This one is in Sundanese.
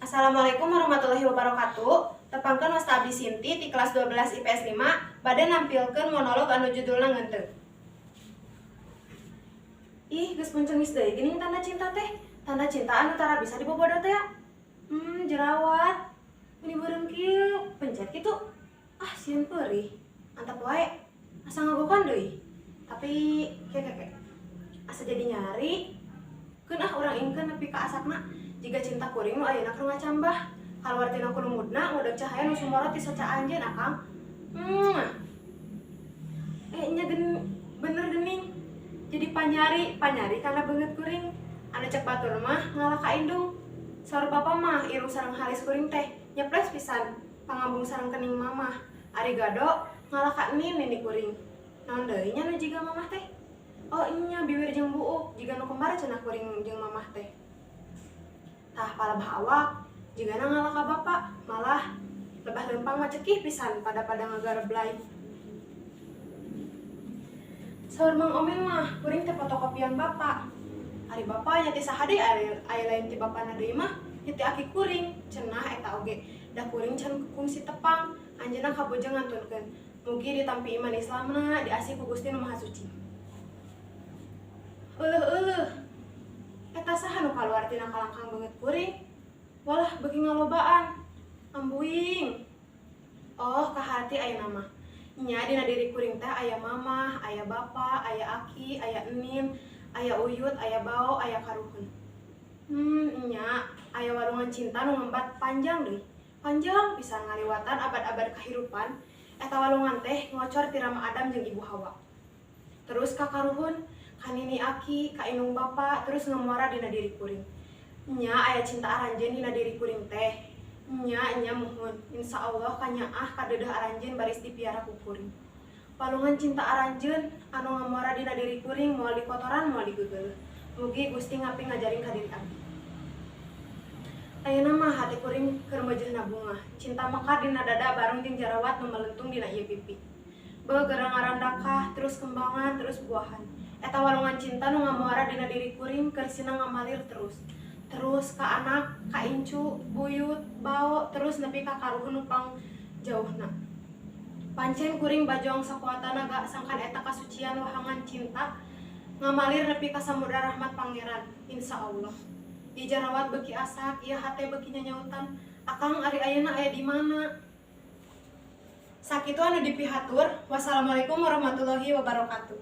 Assalamualaikum warahmatullahi wabarakatuh. Tepangkeun, wasta abdi Sinti ti kelas 12 IPS 5 bade nampilkeun monolog anu judulna Ngeunteung. Ih, geus muncengis deui geuning tanda cinta teh. Tanda cinta anu tara bisa dibobodo teh ya. Jerawat. Meni beureum kieu, pencet kitu. Ah, sieun peurih. Antap wae. Asa ngagokan deui. Tapi ke ke ke. Asa jadi nyari. Keun ah, urang ingkeun nepi ka asakna. Jiga cinta kuring nu ayeuna keur ngacambah. Kaluar tina kulumudna ngudeg cahaya nu sumorot ti soca anjeun, Akang. Eh, nya gen bener geuning. Jadi panyari, panyari karena beungeut kuring. Anu cek batur mah ngalah ka indung. Saur bapa mah irung sareng halis kuring teh nyeples pisan pangambung sareng kening mamah. Ari gado ngalah ka nin nini kuring. Naon deui nya nu jiga mamah teh? Oh nya, bibir jeung buuk jiga nu kembar cenah kuring jeung mamah teh. Tah, palebah awak jigana ngalah ka bapa, malah lebah leumpang mah cekih pisan pada-pada ngagareblay. Saur Mang Omeng mah kuring teh fotokopian bapa. Ari bapa nya ti saha deui, ari aya lain ti bapana deui mah nya ti aki kuring cenah eta oge. Da kuring can kungsi tepang, anjeunna kabujeng ngantunkeun. Mugi ditampi iman Islamna, diasih ku Gusti Nu Maha Suci. Euleuh, euleuh. Eta saha nu kaluar tina kalangkang beungeut kuring? Walah, beuki ngalobaan. Ambuing. Oh, kaharti ayeuna mah. Nya, dina diri kuring teh aya mamah, aya bapa, aya aki, aya enin, aya uyut, aya bao, aya karuhun. Nya, aya walungan cinta nu ngembat panjang deui. Panjang pisan ngaliwatan abad-abad kahirupan. Eta walungan teh ngocor ti Rama Adam jeung Ibu Hawa. Terus ka karuhun, ka nini aki, ka indung bapa, terus ngamuara dina diri kuring. Nya, aya cinta aranjeun dina diri kuring teh. Nya nya, muhun. Insyaallah kanyaah kadeudeuh aranjeun baris dipiara ku kuring. Walungan cinta aranjeun anu ngamuara dina diri kuring moal dikotoran, moal digeugeuh. Mugi Gusti ngaping ngajaring ka diri abdi. Ayeuna mah hati kuring keur meujeuhna bunga. Cinta mekar dina dada bareng jeung jarawat nu melentung dina ieu pipi. Beuh, geura ngarandakah, terus kembangan, terus buahan. Eta walungan cinta nu ngamuara dina diri kuring keur sinang ngamalir terus. Terus ka anak, ka incu, buyut, bao, terus nepi ka karuhun nu pangjauhna. Pancen kuring bajong sakuat tanaga sangkan eta kasucian wahangan cinta ngamalir nepi ka samudra rahmat Pangeran, insyaallah. Ieu jarawat beuki asak, ieu hate beuki nyanyautan. Akang ari ayeuna aya di mana? Sakitu anu dipihatur. Wassalamualaikum warahmatullahi wabarakatuh.